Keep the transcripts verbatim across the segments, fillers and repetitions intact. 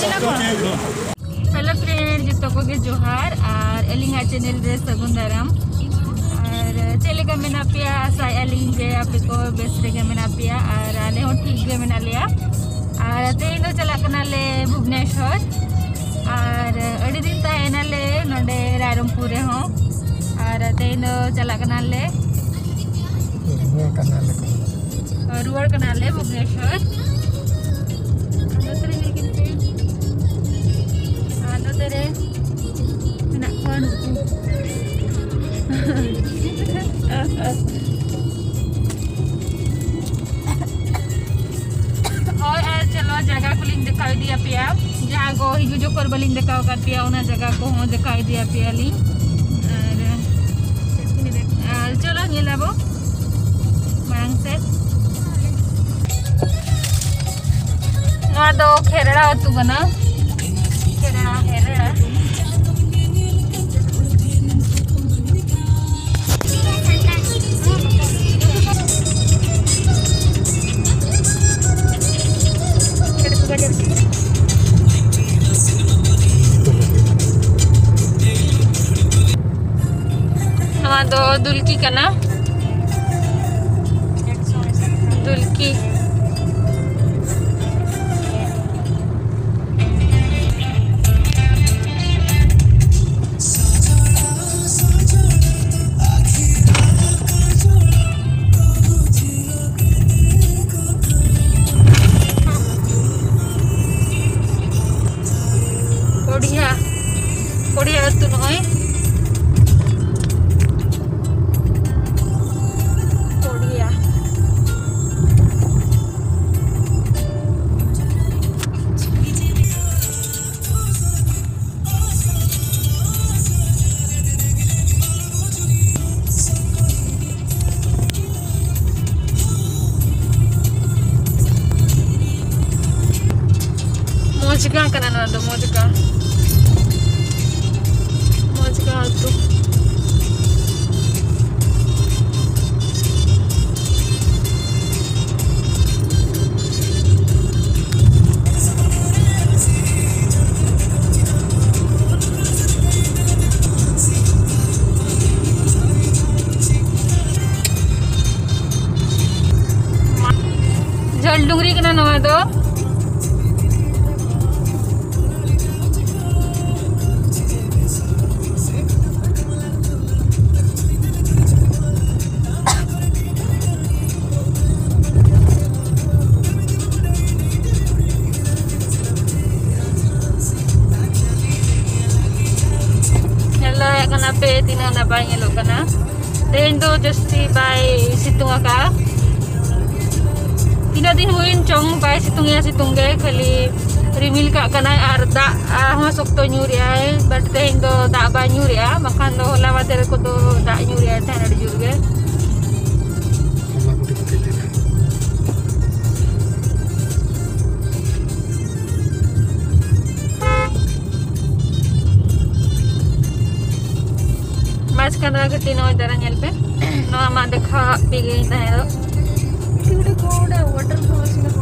Hello friend, ᱡᱚᱛᱚ ᱠᱚᱜᱮ ᱡᱚᱦᱟᱨ ᱟᱨ ᱟᱹᱞᱤᱧᱟᱜ ᱪᱮᱱᱮᱞ ᱨᱮ ᱥᱟᱹᱜᱩᱱ ᱫᱟᱨᱟᱢ᱾ ᱟᱨ ᱪᱮᱫ ᱞᱮᱠᱟ ᱢᱮᱱᱟᱜ ᱯᱮᱭᱟ? ᱟᱥᱟᱭᱮᱫᱼᱟ ᱞᱤᱧ ᱡᱮ ᱟᱯᱮ ᱠᱚ ᱵᱮᱥ ᱨᱮᱜᱮ ᱢᱮᱱᱟᱜ ᱯᱮᱭᱟ ᱟᱨ ᱟᱞᱮ ᱦᱚᱸ ᱴᱷᱤᱠ ᱜᱮ ᱢᱮᱱᱟᱜ ᱞᱮᱭᱟ᱾ ᱟᱨ ᱛᱮᱦᱮᱧ ᱫᱚ ᱪᱟᱞᱟᱜ ᱠᱟᱱᱟᱞᱮ ᱵᱷᱩᱵᱽᱱᱮᱥᱚᱨ᱾ ᱟᱨ ᱟᱹᱰᱤ ᱫᱤᱱ ᱛᱟᱦᱮᱸ ᱮᱱᱟᱞᱮ ᱱᱚᱰᱮ ᱨᱟᱭᱨᱚᱝᱯᱩᱨ ᱨᱮᱦᱚᱸ᱾ ᱟᱨ ᱛᱮᱦᱮᱧ ᱫᱚ ᱪᱟᱞᱟᱜ ᱠᱟᱱᱟᱞᱮ ᱨᱩᱣᱟᱹᱲ ᱠᱟᱱᱟᱞᱮ᱾ ᱨᱩᱣᱟᱹᱲ ᱠᱟᱱᱟᱞᱮ ᱵᱷᱩᱵᱽᱱᱮᱥᱚᱨ᱾ ᱟᱨ ᱱᱚᱛᱮ ᱨᱮ ᱧᱮᱞ ᱠᱤᱱ ᱯᱮ᱾ ᱟᱨ ᱱᱚᱛᱮ ᱨᱮ ᱢᱮᱱᱟᱜ ᱠᱚᱣᱟ ᱱᱩᱠᱩ᱾ ᱦᱳᱭ, ᱟᱨ ᱪᱚᱞᱚ, ᱡᱟᱭᱜᱟ ᱠᱚᱞᱤᱧ ᱫᱮᱠᱷᱟᱣ ᱤᱫᱤᱭᱟᱯᱮᱭᱟ᱾ ᱡᱟᱦᱟᱸ ᱠᱚ ᱦᱤᱡᱩᱜ ᱡᱚᱠᱷᱚᱱ ᱵᱟᱹᱞᱤᱧ ᱫᱮᱠᱷᱟᱣ ᱟᱠᱟᱫ ᱯᱮᱭᱟ, ᱚᱱᱟ ᱡᱟᱭᱜᱟ ᱠᱚᱦᱚᱸ ᱫᱮᱠᱷᱟᱣ ᱤᱫᱤᱭᱟᱯᱮᱭᱟᱞᱤᱧ᱾ ᱟᱨ, ᱟᱨ ᱪᱚᱞᱚ, ᱧᱮᱞ ᱟᱵᱚ ᱢᱟᱲᱟᱝ ᱥᱮᱫ᱾ ᱱᱚᱣᱟ ᱫᱚ ᱠᱷᱮᱨᱲᱟ ᱟᱹᱛᱩ ᱠᱟᱱᱟ᱾ ᱠᱷᱮᱨᱲᱟ, ᱠᱷᱮᱨᱲᱟ᱾ ᱱᱚᱣᱟ ᱫᱚ ᱫᱩᱞᱠᱤ ᱠᱟᱱᱟ᱾ ᱫᱩᱞᱠᱤ᱾ ᱠᱚᱰᱷᱤᱭᱟ, ᱠᱚᱰᱷᱤᱭᱟ ᱟᱹᱛᱩ ᱱᱚᱜᱼᱚᱭ᱾ ᱠᱚᱰᱷᱤᱭᱟ᱾ ᱢᱚᱡᱽ ᱜᱟᱲ ᱠᱟᱱᱟ ᱱᱚᱣᱟ ᱫᱚ, ᱢᱚᱡᱽ ᱜᱟᱲ, ᱢᱚᱡᱽ ᱫᱚ ᱧᱮᱞ ᱫᱟᱲᱮᱭᱟᱜ ᱠᱟᱱᱟ ᱯᱮ ᱛᱤᱱᱟᱹᱜ ᱱᱟᱯᱟᱭ ᱧᱮᱞᱚᱜ ᱠᱟᱱᱟ᱾ ᱛᱮᱦᱮᱧ ᱫᱚ ᱡᱟᱹᱥᱛᱤ ᱵᱟᱭ ᱥᱤᱛᱩᱝ ᱟᱠᱟᱫᱼᱟ᱾ ᱛᱤᱱᱟᱹᱜ ᱫᱤᱱ ᱦᱩᱭᱮᱱ ᱪᱚᱝ ᱵᱟᱭ ᱥᱤᱛᱩᱝ ᱮᱜᱼᱟ, ᱥᱤᱛᱩᱝ ᱜᱮ ᱠᱷᱟᱹᱞᱤ ᱨᱤᱢᱤᱞ ᱠᱟᱜ ᱠᱟᱱᱟᱭ ᱟᱨ ᱫᱟᱜ ᱦᱚᱸ ᱥᱚᱠᱛᱚ ᱧᱩᱨᱮᱜᱼᱟᱭ, but ᱛᱮᱦᱮᱧ ᱫᱚ ᱫᱟᱜ ᱵᱟᱭ ᱧᱩᱨᱮᱜᱼᱟ, ᱵᱟᱠᱷᱟᱱ ᱫᱚ ᱦᱚᱞᱟ ᱢᱟᱫᱷᱮᱨ ᱠᱚᱫᱚ ᱫᱟᱜ ᱧᱩᱨᱮᱜᱼᱟᱭ ᱛᱟᱦᱮᱸᱱ ᱟᱹᱰᱤ ᱡᱳᱨ ᱜᱮ᱾ ᱢᱟᱡᱷ ᱠᱟᱱᱟ ᱠᱟᱹᱴᱤᱡ ᱱᱚᱜᱼᱚᱭ ᱫᱟᱨᱟ ᱧᱮᱞ ᱯᱮ, ᱱᱚᱣᱟ ᱢᱟ ᱫᱮᱠᱷᱟᱣ ᱟᱯᱮ ᱜᱮ ᱛᱟᱦᱮᱸ ᱫᱚ᱾ ᱢᱤᱫᱴᱤᱡ ᱠᱚ ᱚᱸᱰᱮ waterfall ᱥᱮ ᱠᱚ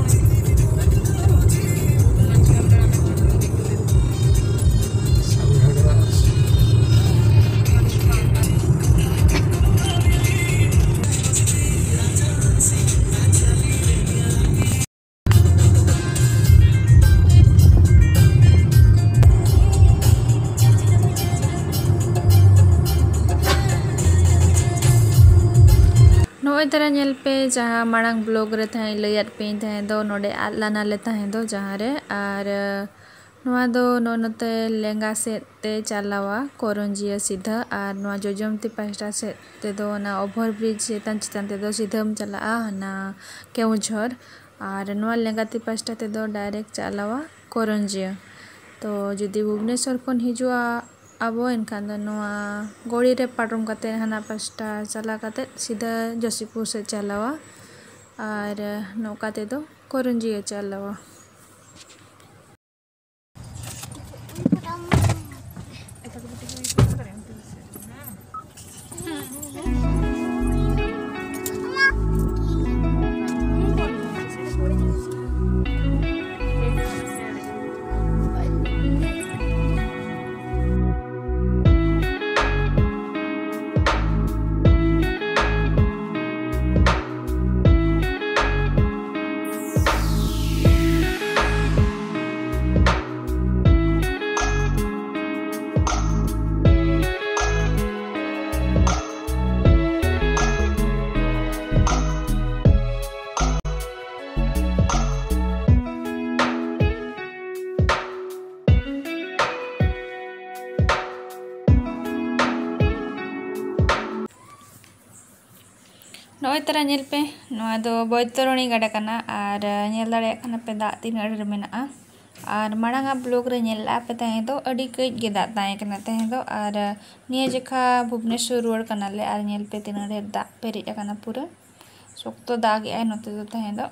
ᱱᱚᱜᱼᱚᱭ ᱛᱟᱨᱟ ᱧᱮᱞ ᱯᱮ, ᱡᱟᱦᱟᱸ ᱢᱟᱲᱟᱝ vlog ᱨᱮ ᱛᱟᱦᱮᱸ ᱞᱟᱹᱭᱟᱫ ᱯᱮᱭᱟᱹᱧ ᱛᱟᱦᱮᱸ ᱫᱚ, ᱱᱚᱰᱮ ᱟᱫ ᱞᱟᱱᱟ ᱞᱮ ᱛᱟᱦᱮᱸ ᱫᱚ ᱡᱟᱦᱟᱸ ᱨᱮ, ᱟᱨ ᱱᱚᱣᱟ ᱫᱚ ᱱᱚᱜᱼᱚ ᱱᱚᱛᱮ ᱞᱮᱸᱜᱟ ᱥᱮᱫ ᱛᱮ ᱪᱟᱞᱟᱣᱟ ᱠᱚᱨᱚᱧᱡᱤᱭᱟᱹ ᱥᱤᱫᱷᱟᱹ, ᱟᱨ ᱱᱚᱣᱟ ᱡᱚᱡᱚᱢᱛᱤ ᱯᱟᱦᱴᱟ ᱥᱮᱫ ᱛᱮᱫᱚ ᱚᱱᱟ over bridge ᱪᱮᱛᱟᱱ ᱪᱮᱛᱟᱱ ᱛᱮᱫᱚ ᱥᱤᱫᱷᱟᱹᱢ ᱪᱟᱞᱟᱜᱼᱟ ᱦᱟᱱᱟ ᱠᱮᱣᱚᱱᱡᱷᱚᱨ, ᱟᱨ ᱱᱚᱣᱟ ᱞᱮᱸᱜᱟᱛᱤ ᱯᱟᱦᱴᱟ ᱛᱮᱫᱚ direct ᱪᱟᱞᱟᱣᱟ ᱠᱚᱨᱚᱧᱡᱤᱭᱟᱹ᱾ ᱛᱚ ᱡᱩᱫᱤ ᱵᱷᱩᱵᱽᱱᱮᱥᱚᱨ ᱠᱷᱚᱱ ᱦᱤᱡᱩᱜᱼᱟ ᱟᱵᱚ, ᱮᱱᱠᱷᱟᱱ ᱫᱚ ᱱᱚᱣᱟ ᱜᱚᱲᱤ ᱨᱮ ᱯᱟᱨᱚᱢ ᱠᱟᱛᱮ ᱦᱟᱱᱟ ᱯᱟᱥᱴᱟ ᱪᱟᱞᱟᱣ ᱠᱟᱛᱮ ᱥᱤᱫᱷᱟᱹ ᱡᱚᱥᱤᱯᱩᱨ ᱥᱮᱫ ᱪᱟᱞᱟᱣᱟ, ᱟᱨ ᱱᱚᱝᱠᱟ ᱛᱮᱫᱚ ᱠᱚᱨᱚᱧᱡᱤᱭᱟᱹ ᱪᱟᱞᱟᱣᱟ᱾ ᱛᱟᱨᱟ ᱧᱮᱞ ᱯᱮ, ᱱᱚᱣᱟ ᱫᱚ ᱵᱳᱭᱛᱚᱨᱚᱬᱤ ᱜᱟᱰᱟ ᱠᱟᱱᱟ᱾ ᱟᱨ ᱧᱮᱞ ᱫᱟᱲᱮᱭᱟᱜ ᱠᱟᱱᱟ ᱯᱮ, ᱫᱟᱜ ᱛᱤᱱᱟᱹᱜ ᱰᱷᱮᱨ ᱢᱮᱱᱟᱜᱼᱟ᱾ ᱟᱨ ᱢᱟᱲᱟᱝ ᱟᱜ ᱵᱞᱚᱜ ᱨᱮ ᱧᱮᱞ ᱞᱮᱫᱼᱟ ᱯᱮ ᱛᱟᱦᱮᱸ ᱫᱚ, ᱟᱹᱰᱤ ᱠᱟᱹᱡ ᱜᱮ ᱫᱟᱜ ᱛᱟᱦᱮᱸ ᱠᱟᱱᱟ ᱛᱟᱦᱮᱸ ᱫᱚ᱾ ᱟᱨ ᱱᱤᱭᱟᱹ ᱡᱚᱠᱷᱟ ᱵᱷᱩᱵᱽᱱᱮᱥᱚᱨ ᱨᱩᱣᱟᱹᱲ ᱠᱟᱱᱟᱞᱮ᱾ ᱟᱨ ᱧᱮᱞ ᱯᱮ, ᱛᱤᱱᱟᱹᱜ ᱰᱷᱮᱨ ᱫᱟᱜ ᱯᱮᱨᱮᱡ ᱟᱠᱟᱱᱟ, ᱯᱩᱨᱟᱹ ᱥᱚᱠᱛᱚ ᱫᱟᱜ ᱮᱜᱼᱟᱭ ᱱᱚᱛᱮ ᱫᱚ ᱛᱟᱦᱮᱸ ᱫᱚ᱾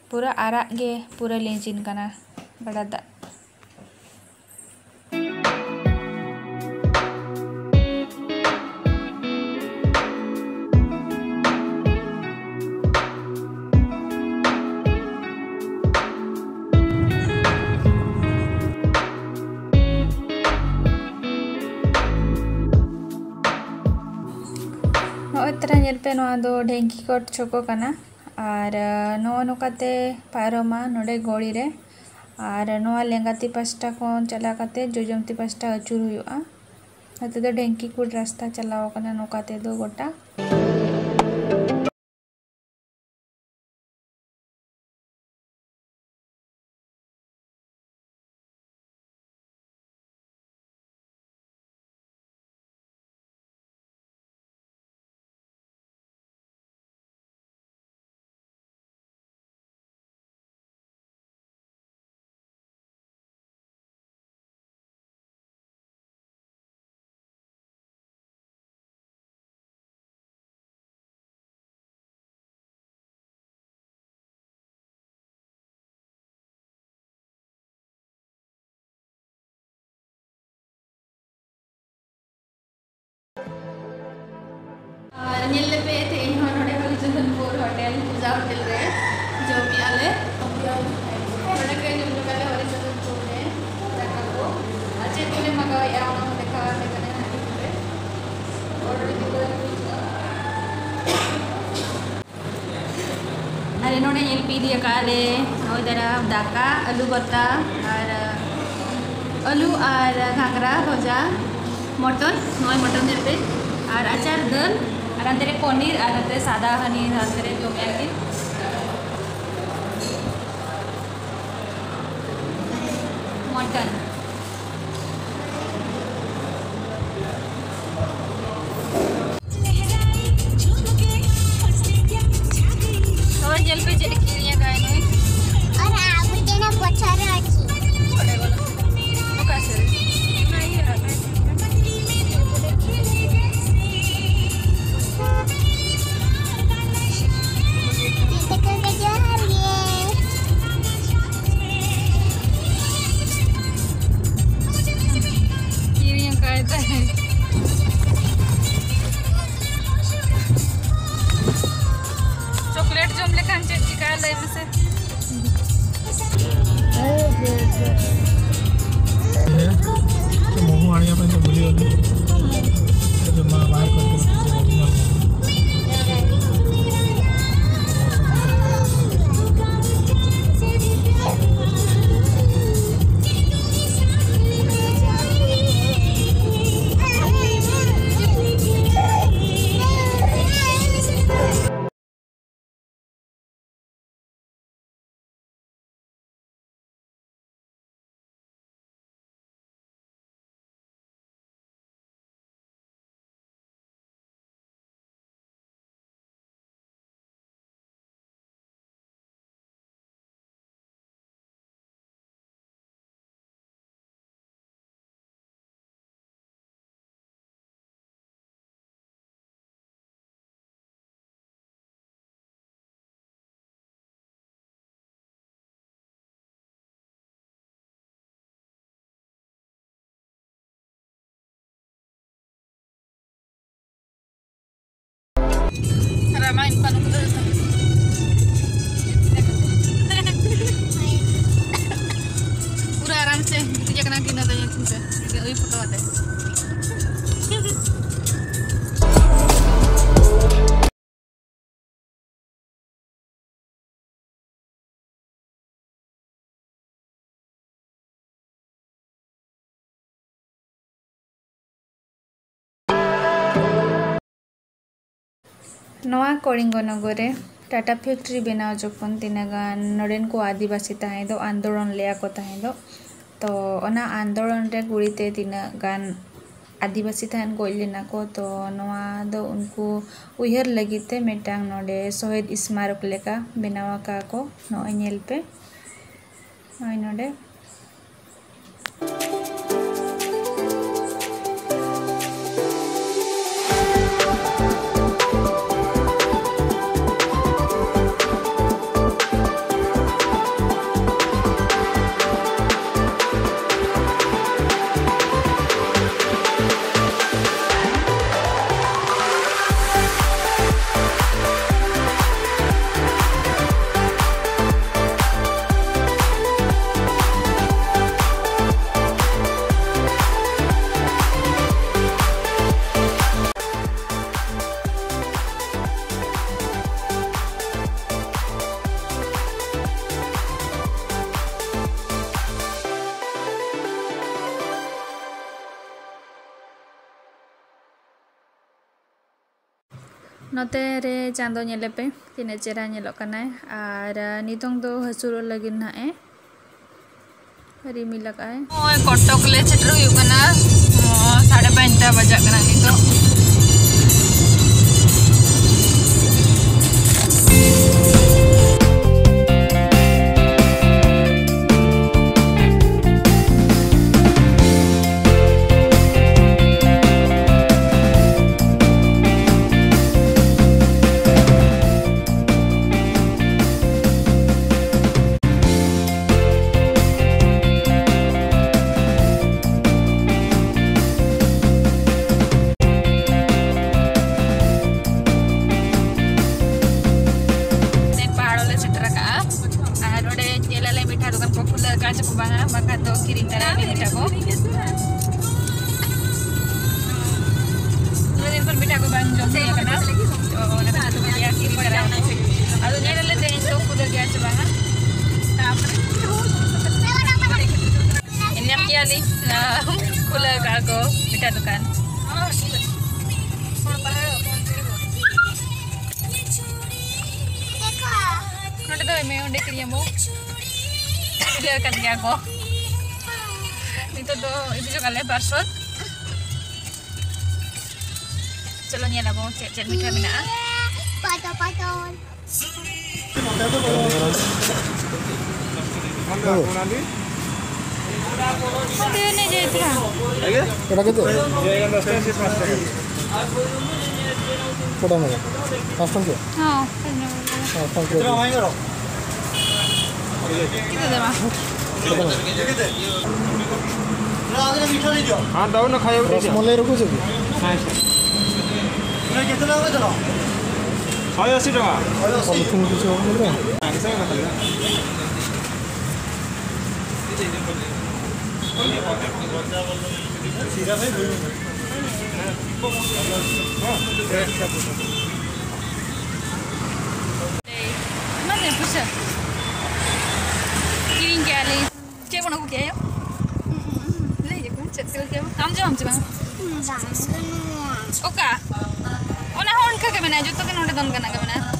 ᱯᱩᱨᱟᱹ ᱟᱨᱟᱜ ᱜᱮ ᱯᱩᱨᱟᱹ ᱞᱤᱸᱡᱤᱱ ᱠᱟᱱᱟ ᱜᱟᱰᱟ ᱫᱟᱜ᱾ ᱱᱚᱜᱼᱚᱭ ᱛᱟᱨᱟ ᱧᱮᱞ ᱯᱮ, ᱱᱚᱣᱟ ᱫᱚ ᱰᱷᱮᱝᱠᱤ ᱠᱚᱴ ᱪᱷᱚᱠᱚ ᱠᱟᱱᱟ᱾ ᱟᱨ, ᱟᱸ, ᱱᱚᱜᱼᱚ ᱱᱚᱝᱠᱟᱛᱮ ᱯᱟᱨᱚᱢᱟ ᱱᱚᱰᱮ ᱜᱷᱚᱲᱤ ᱨᱮ᱾ ᱟᱨ ᱱᱚᱣᱟ ᱞᱮᱸᱜᱟ ᱛᱤ ᱯᱟᱥᱴᱟ ᱠᱷᱚᱱ ᱪᱟᱞᱟᱣ ᱠᱟᱛᱮ ᱡᱚᱡᱚᱢ ᱛᱤ ᱯᱟᱥᱴᱟ ᱟᱹᱪᱩᱨ ᱦᱩᱭᱩᱜᱼᱟ᱾ ᱱᱚᱛᱮ ᱫᱚ ᱰᱷᱮᱝᱠᱤ ᱠᱩᱴ ᱨᱟᱥᱛᱟ ᱪᱟᱞᱟᱣ ᱟᱠᱟᱱᱟ ᱱᱚᱝᱠᱟ ᱛᱮᱫᱚ ᱜᱚᱴᱟ᱾ ᱟᱨ ᱧᱮᱞ ᱞᱮᱯᱮ, ᱛᱮᱦᱮᱧ ᱦᱚᱸ ᱱᱚᱰᱮ ᱦᱚᱨᱤᱪᱚᱸᱫᱚᱱᱯᱩᱨ ᱦᱳᱴᱮᱞ, ᱯᱩᱡᱟ ᱦᱳᱴᱮᱞ ᱨᱮ ᱡᱚᱢᱮᱜᱼᱟ ᱞᱮ᱾ ᱱᱚᱰᱮ ᱜᱮ ᱡᱚᱢ ᱞᱮᱫᱟ ᱞᱮ ᱦᱚᱨᱤᱪᱚᱸᱫᱚᱱᱯᱩᱨ ᱨᱮ ᱫᱟᱠᱟ ᱠᱚ᱾ ᱟᱨ ᱪᱮᱫ ᱠᱚᱞᱮ ᱢᱟᱜᱟᱣᱮᱜᱼᱟ, ᱚᱱᱟ ᱦᱚᱸ ᱫᱮᱠᱷᱟᱣ ᱟᱯᱮ ᱠᱟᱱᱟ ᱦᱟᱸᱜ ᱦᱤᱡᱩᱜ ᱯᱮ᱾ ᱚᱰᱟᱨ ᱤᱫᱤ ᱠᱚ ᱦᱤᱡᱩᱜᱼᱟ᱾ ᱟᱨ ᱱᱚᱰᱮ ᱧᱮᱞ ᱯᱮ ᱤᱫᱤ ᱟᱠᱟᱫ ᱞᱮ ᱱᱚᱜᱼᱚᱭ ᱫᱟᱨᱟ ᱫᱟᱠᱟ, ᱟᱹᱞᱩ ᱵᱷᱟᱛᱟ ᱟᱨ ᱟᱹᱞᱩ ᱟᱨ ᱜᱷᱟᱸᱜᱽᱨᱟ ᱵᱷᱚᱡᱟ, ᱢᱚᱴᱚᱱ, ᱱᱚᱜᱼᱚᱭ ᱢᱚᱴᱚᱱ ᱧᱮᱞ ᱯᱮ, ᱟᱨ ᱟᱪᱟᱨ ᱫᱟᱹᱞ, ᱟᱨ ᱦᱟᱱᱛᱮ ᱨᱮ ᱯᱚᱱᱤᱨ, ᱟᱨ ᱱᱚᱛᱮ ᱥᱟᱫᱟ ᱦᱟᱹᱱᱤ ᱦᱟᱱᱛᱮ ᱨᱮ ᱡᱚᱢᱮᱜᱼᱟ ᱠᱤᱱ ᱢᱚᱴᱚᱱ᱾ ᱢᱟ ᱤᱧ ᱯᱟᱞᱚᱱ ᱠᱚᱫᱚ ᱡᱚᱛᱚ᱾ ᱯᱩᱨᱟᱹ ᱟᱨᱟᱢ ᱥᱮ ᱜᱤᱛᱤᱡ ᱟᱠᱟᱱᱟ ᱠᱤᱱ ᱫᱟᱫᱟ ᱧᱮᱞ ᱯᱮ᱾ ᱩᱭ ᱯᱷᱳᱴᱳ ᱟᱛᱮ᱾ ᱱᱚᱣᱟ ᱠᱚᱞᱤᱝᱜᱚᱱᱚᱜᱚᱨ ᱨᱮ ᱴᱟᱴᱟ ᱯᱷᱮᱠᱴᱨᱤ ᱵᱮᱱᱟᱣ ᱡᱚᱠᱷᱚᱱ ᱛᱤᱱᱟᱹᱜ ᱜᱟᱱ ᱱᱚᱰᱮᱱ ᱠᱚ ᱟᱹᱫᱤᱵᱟᱹᱥᱤ ᱛᱟᱦᱮᱸ ᱫᱚ, ᱟᱱᱫᱳᱞᱚᱱ ᱞᱮᱭᱟ ᱠᱚ ᱛᱟᱦᱮᱸ ᱫᱚ, ᱛᱚ ᱚᱱᱟ ᱟᱱᱫᱳᱞᱚᱱ ᱨᱮ ᱠᱩᱲᱤᱛᱮ ᱛᱤᱱᱟᱹᱜ ᱜᱟᱱ ᱟᱹᱫᱤᱵᱟᱹᱥᱤ ᱛᱟᱦᱮᱸᱫ ᱜᱚᱡ ᱞᱮᱱᱟ ᱠᱚ, ᱛᱚ ᱱᱚᱣᱟ ᱫᱚ ᱩᱱᱠᱩ ᱩᱭᱦᱟᱹᱨ ᱞᱟᱹᱜᱤᱫ ᱛᱮ ᱢᱤᱫᱴᱟᱝ ᱱᱚᱰᱮ ᱥᱚᱦᱤᱫ ᱥᱢᱟᱨᱚᱠ ᱞᱮᱠᱟ ᱵᱮᱱᱟᱣ ᱟᱠᱟᱫ ᱠᱚ᱾ ᱱᱚᱜᱼᱚᱭ ᱧᱮᱞ ᱯᱮ, ᱱᱚᱜᱼᱚᱭ ᱱᱚᱰᱮ᱾ ᱱᱚᱛᱮ ᱨᱮ ᱪᱟᱸᱫᱚ ᱧᱮᱞᱮ ᱯᱮ, ᱛᱤᱱᱟᱹᱜ ᱪᱮᱦᱨᱟ ᱧᱮᱞᱚᱜ ᱠᱟᱱᱟᱭ᱾ ᱟᱨ ᱱᱤᱛᱚᱝ ᱫᱚ ᱦᱟᱹᱥᱩᱨᱚᱜ ᱞᱟᱹᱜᱤᱫ ᱱᱟᱦᱟᱜ ᱮ ᱨᱤᱢᱤᱞ ᱟᱠᱟᱫ ᱟᱭ᱾ ᱱᱚᱜᱼᱚᱭ ᱠᱚᱴᱚᱠ ᱞᱮ ᱥᱮᱴᱮᱨ ᱦᱩᱭᱩᱜ ᱠᱟᱱᱟ᱾ ᱱᱚᱜᱼᱚᱭ ᱥᱟᱲᱮ ᱯᱟᱸᱪᱴᱟ ᱵᱟᱡᱟᱜ ᱠᱟᱱᱟ ᱱᱤᱛᱚᱜ᱾ ᱠᱤᱨᱤᱧ ᱛᱟᱨᱟ ᱞᱮ ᱢᱤᱫᱴᱟᱝ ᱠᱚ᱾ ᱩᱱᱟᱹᱜ ᱫᱤᱱ ᱠᱷᱚᱱ ᱢᱤᱫᱴᱟᱝ ᱠᱚ ᱵᱟᱝ ᱡᱚᱢ ᱦᱩᱭ ᱟᱠᱟᱱᱟ᱾ ᱛᱚ, ᱚᱱᱟ ᱠᱷᱟᱹᱛᱤᱨ ᱛᱮ ᱠᱤᱨᱤᱧ ᱛᱟᱨᱟ᱾ ᱟᱫᱚ ᱧᱮᱞ ᱟᱞᱮ ᱛᱮᱦᱮᱧ ᱫᱚ ᱠᱷᱩᱞᱟᱹᱣ ᱜᱮᱭᱟ ᱥᱮ ᱵᱟᱝᱟ᱾ ᱛᱟᱨᱯᱚᱨᱮ ᱧᱟᱢ ᱠᱮᱭᱟ ᱞᱤᱧ, ᱠᱷᱩᱞᱟᱹᱣ ᱠᱟᱜᱼᱟ ᱠᱚ ᱢᱤᱫᱴᱟᱝ ᱫᱚᱠᱟᱱ᱾ ᱱᱚᱰᱮ ᱫᱚ ᱮᱢᱮ ᱚᱸᱰᱮ ᱠᱤᱨᱤᱧ ᱟᱵᱚ᱾ ᱠᱷᱩᱞᱟᱹᱣ ᱟᱠᱟᱫ ᱜᱮᱭᱟ ᱠᱚ᱾ ᱱᱤᱛᱚᱜ ᱫᱚ ᱤᱫᱤ ᱦᱚᱪᱚ ᱠᱟᱜ ᱞᱮ parcel᱾ ᱪᱚᱞᱚ ᱧᱮᱞ ᱟᱵᱚ ᱪᱮᱫ ᱪᱮᱫ ᱢᱤᱴᱷᱟ ᱢᱮᱱᱟᱜᱼᱟ᱾ ᱯᱟᱛᱟ ᱯᱟᱛᱟ᱾ ᱚᱸᱰᱮ ᱮᱱᱮᱡ ᱡᱟᱭᱛᱤᱨᱟ᱾ ᱮᱴᱟ ᱠᱮᱛᱮ? ᱠᱚᱴᱟ ᱢᱮᱱᱟᱜᱼᱟ? ᱯᱟᱸᱪ ᱴᱟᱠᱟ? ᱦᱚᱸ, ᱯᱟᱸᱪ ᱴᱟᱠᱟ᱾ ᱦᱚᱸ, ᱯᱟᱸᱪ ᱴᱟᱠᱟ᱾ ᱠᱮᱛᱮ ᱫᱮᱵᱟ? ᱠᱚᱴᱟ ᱢᱮᱱᱟᱜᱼᱟ? ᱦᱮᱸ, ᱫᱟᱣ ᱱᱟ ᱠᱷᱟᱭᱟ ᱵᱤᱴᱤ ᱨᱚᱥᱢᱟᱞᱟᱭ ᱨᱚᱠᱚ ᱪᱮᱫ? ᱦᱮᱸ, ᱥᱮ᱾ ᱥᱚᱭ ᱟᱥᱤ ᱴᱟᱠᱟ᱾ ᱯᱚᱞᱤᱛᱷᱤᱱ ᱠᱤᱪᱷᱩ ᱵᱟᱝ ᱞᱟᱜᱟᱜᱼᱟ? ᱚᱱᱟᱛᱮ ᱯᱩᱭᱥᱟᱹ ᱠᱤᱨᱤᱧ ᱠᱮᱜᱼᱟ ᱞᱤᱧ᱾ ᱪᱮᱫ ᱵᱚᱱ ᱟᱹᱜᱩ ᱠᱮᱜᱼᱟ ᱭᱳ? ᱞᱟᱹᱭ ᱟᱠᱚ ᱪᱮᱫ ᱯᱮ ᱟᱹᱜᱩ ᱠᱮᱜᱼᱟ? ᱟᱢ ᱡᱚᱢ ᱟᱢ ᱪᱮ ᱵᱟᱝ? ᱵᱟᱝ, ᱵᱟᱹᱱᱩᱜᱼᱟ᱾ ᱚᱠᱟ? ᱚᱱᱟ ᱦᱚᱸ ᱚᱱᱠᱟ ᱜᱮ ᱢᱮᱱᱟᱜᱼᱟ, ᱡᱚᱛᱚ ᱜᱮ ᱱᱚᱰᱮ ᱫᱚ ᱚᱱᱠᱟᱱᱟᱜ ᱜᱮ ᱢᱮᱱᱟᱜᱼᱟ᱾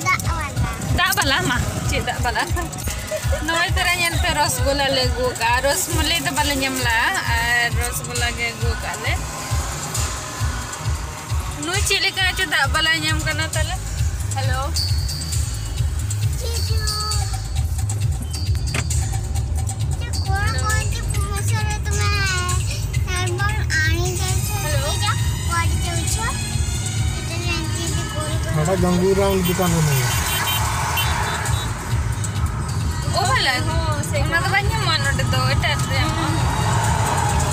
ᱫᱟᱜ ᱵᱟᱞᱟ᱾ ᱫᱟᱜ ᱵᱟᱞᱟ? ᱢᱟ, ᱪᱮᱫ ᱫᱟᱜ ᱵᱟᱞᱟ? ᱱᱚᱜᱼᱚᱭ ᱛᱚᱨᱟ ᱧᱮᱞ ᱯᱮ, ᱨᱚᱥᱜᱳᱞᱟ ᱞᱮ ᱟᱹᱜᱩ ᱠᱟᱜᱼᱟ᱾ ᱨᱚᱥᱢᱟᱞᱟᱭ ᱫᱚ ᱵᱟᱞᱮ ᱧᱟᱢ ᱞᱟᱜᱼᱟ, ᱟᱨ ᱨᱚᱥᱜᱳᱞᱟ ᱜᱮ ᱟᱹᱜᱩ ᱠᱟᱜᱼᱟ ᱞᱮ᱾ ᱱᱩᱭ ᱪᱮᱫ ᱞᱮᱠᱟ ᱪᱚ ᱫᱟᱜ ᱵᱟᱞᱟᱭ ᱧᱟᱢ ᱠᱟᱱᱟ ᱛᱟᱞᱮ᱾ ᱦᱮᱞᱳ᱾ ᱦᱮᱞᱳ᱾ ᱱᱚᱰᱮ ᱜᱟᱝᱜᱩᱨᱟᱢ ᱫᱚᱠᱟᱱ ᱨᱮ ᱢᱮᱱᱟᱜᱼᱟ᱾ ᱚ ᱵᱷᱟᱞᱟ, ᱚᱱᱟ ᱫᱚ ᱵᱟᱝ ᱧᱟᱢᱚᱜᱼᱟ ᱱᱚᱰᱮ ᱫᱚ, ᱮᱴᱟᱜ ᱨᱮ ᱧᱟᱢᱚᱜᱼᱟ᱾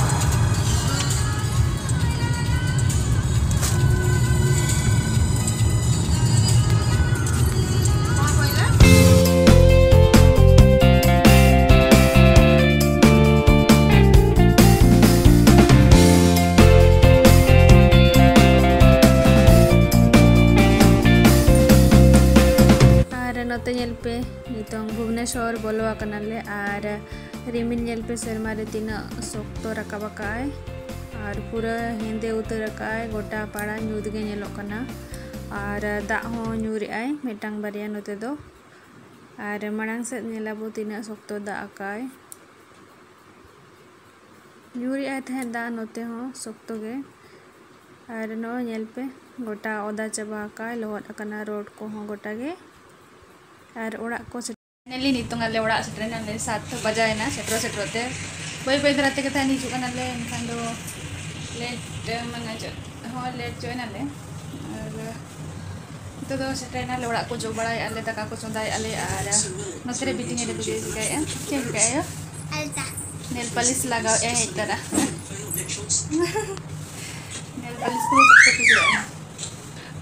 ᱵᱚᱞᱚ ᱟᱠᱟᱱᱟᱞᱮ᱾ ᱟᱨ ᱨᱤᱢᱤᱞ ᱧᱮᱞ ᱯᱮ, ᱥᱮᱨᱢᱟ ᱨᱮ ᱛᱤᱱᱟᱹᱜ ᱥᱚᱠᱛᱚ ᱨᱟᱠᱟᱵ ᱟᱠᱟᱫᱼᱟᱭ᱾ ᱟᱨ ᱯᱩᱨᱟᱹ ᱦᱮᱸᱫᱮ ᱩᱛᱟᱹᱨ ᱟᱠᱟᱫᱼᱟᱭ, ᱜᱚᱴᱟ ᱯᱟᱲᱟ ᱧᱩᱛ ᱜᱮ ᱧᱮᱞᱚᱜ ᱠᱟᱱᱟ᱾ ᱟᱨ ᱫᱟᱜ ᱦᱚᱸ ᱧᱩᱨᱮᱜᱼᱟᱭ ᱢᱤᱫᱴᱟᱝ ᱵᱟᱨᱭᱟ ᱱᱚᱛᱮ ᱫᱚ᱾ ᱟᱨ ᱢᱟᱲᱟᱝ ᱥᱮᱫ ᱧᱮᱞᱟᱵᱚ ᱛᱤᱱᱟᱹᱜ ᱥᱚᱠᱛᱚ ᱫᱟᱜ ᱟᱠᱟᱫᱼᱟᱭ᱾ ᱧᱩᱨᱮᱜᱼᱟᱭ ᱛᱟᱦᱮᱸᱫ ᱫᱟᱜ ᱱᱚᱛᱮ ᱦᱚᱸ ᱥᱚᱠᱛᱚ ᱜᱮ᱾ ᱟᱨ ᱱᱚᱜᱼᱚᱭ ᱧᱮᱞ ᱯᱮ, ᱜᱚᱴᱟ ᱚᱫᱟ ᱪᱟᱵᱟ ᱟᱠᱟᱫᱼᱟᱭ, ᱞᱚᱦᱚᱫ ᱟᱠᱟᱱᱟ ᱨᱳᱰ ᱠᱚᱦᱚᱸ ᱜᱚᱴᱟ ᱜᱮ᱾ ᱟᱨ ᱚᱲᱟᱜ ᱠᱚ ᱥᱮᱴᱮᱨ, finally ᱱᱤᱛᱚᱝ ᱟᱞᱮ ᱚᱲᱟᱜ ᱥᱮᱴᱮᱨᱮᱱᱟᱞᱮ, ᱥᱟᱛ ᱵᱟᱡᱟᱣᱮᱱᱟ ᱥᱮᱴᱮᱨ ᱥᱮᱴᱮᱨ ᱛᱮ᱾ ᱵᱟᱹᱭ ᱵᱟᱹᱭ ᱫᱷᱟᱨᱟ ᱛᱮᱜᱮ ᱛᱟᱦᱮᱱ ᱦᱤᱡᱩᱜ ᱠᱟᱱᱟᱞᱮ, ᱮᱱᱠᱷᱟᱱ ᱫᱚ ᱞᱮᱴ, ᱢᱟᱱᱮ ᱪᱮᱫ ᱦᱚᱸ ᱞᱮᱴ ᱪᱚᱭᱱᱟᱞᱮ᱾ ᱟᱨ ᱱᱤᱛᱚᱜ ᱫᱚ ᱥᱮᱴᱮᱨᱮᱱᱟᱞᱮ ᱚᱲᱟᱜ ᱠᱚ, ᱡᱚᱜ ᱵᱟᱲᱟᱭᱮᱫᱼᱟ ᱞᱮ, ᱫᱟᱠᱟ ᱠᱚ ᱪᱚᱸᱫᱟᱭᱮᱫᱼᱟ ᱞᱮ᱾ ᱟᱨ ᱱᱚᱛᱮ ᱨᱮ ᱵᱤᱴᱤ ᱧᱮᱞ ᱯᱮ ᱪᱮᱫ ᱮ ᱪᱤᱠᱟᱹᱭᱮᱫᱼᱟ, ᱪᱮᱫ ᱮᱢ ᱪᱤᱠᱟᱹᱭᱮᱫᱼᱟ ᱟᱭᱳ? ᱟᱞᱛᱟ᱾ ᱱᱮᱞ ᱯᱟᱞᱤᱥ ᱞᱟᱜᱟᱣᱮᱫᱼᱟᱭ ᱦᱮᱡ ᱛᱚᱨᱟ᱾ ᱱᱮᱞ ᱯᱟᱞᱤᱥ ᱠᱚ ᱪᱮᱫ ᱠᱚ ᱠᱩᱥᱤᱭᱟᱜᱼᱟ᱾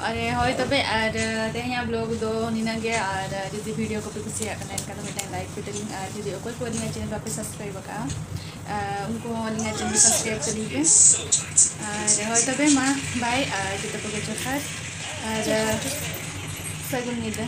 ᱟᱨ ᱦᱳᱭ ᱛᱚᱵᱮ, ᱟᱨ ᱛᱮᱦᱮᱧᱟᱜ vlog ᱫᱚ ᱱᱤᱱᱟᱹᱜ ᱜᱮ᱾ ᱟᱨ ᱡᱩᱫᱤ video ᱠᱚᱯᱮ ᱠᱩᱥᱤᱭᱟᱜ ᱠᱟᱱᱟ, ᱮᱱᱠᱷᱟᱱ ᱫᱚ ᱢᱤᱫᱴᱟᱝ like ᱯᱮ ᱛᱟᱹᱞᱤᱧ᱾ ᱟᱨ ᱡᱩᱫᱤ ᱚᱠᱚᱭ ᱠᱚ ᱟᱹᱞᱤᱧᱟᱜ channel ᱵᱟᱯᱮ subscribe ᱟᱠᱟᱫᱼᱟ, ᱟᱨ ᱩᱱᱠᱩ ᱦᱚᱸ ᱟᱹᱞᱤᱧᱟᱜ channel subscribe ᱛᱟᱹᱞᱤᱧ ᱯᱮ᱾ ᱟᱨ ᱦᱳᱭ ᱛᱚᱵᱮ ᱢᱟ, bye, ᱟᱨ ᱡᱚᱛᱚ ᱠᱚᱜᱮ ᱡᱚᱦᱟᱨ, ᱟᱨ ᱥᱟᱹᱜᱩᱱ ᱧᱤᱫᱟᱹ᱾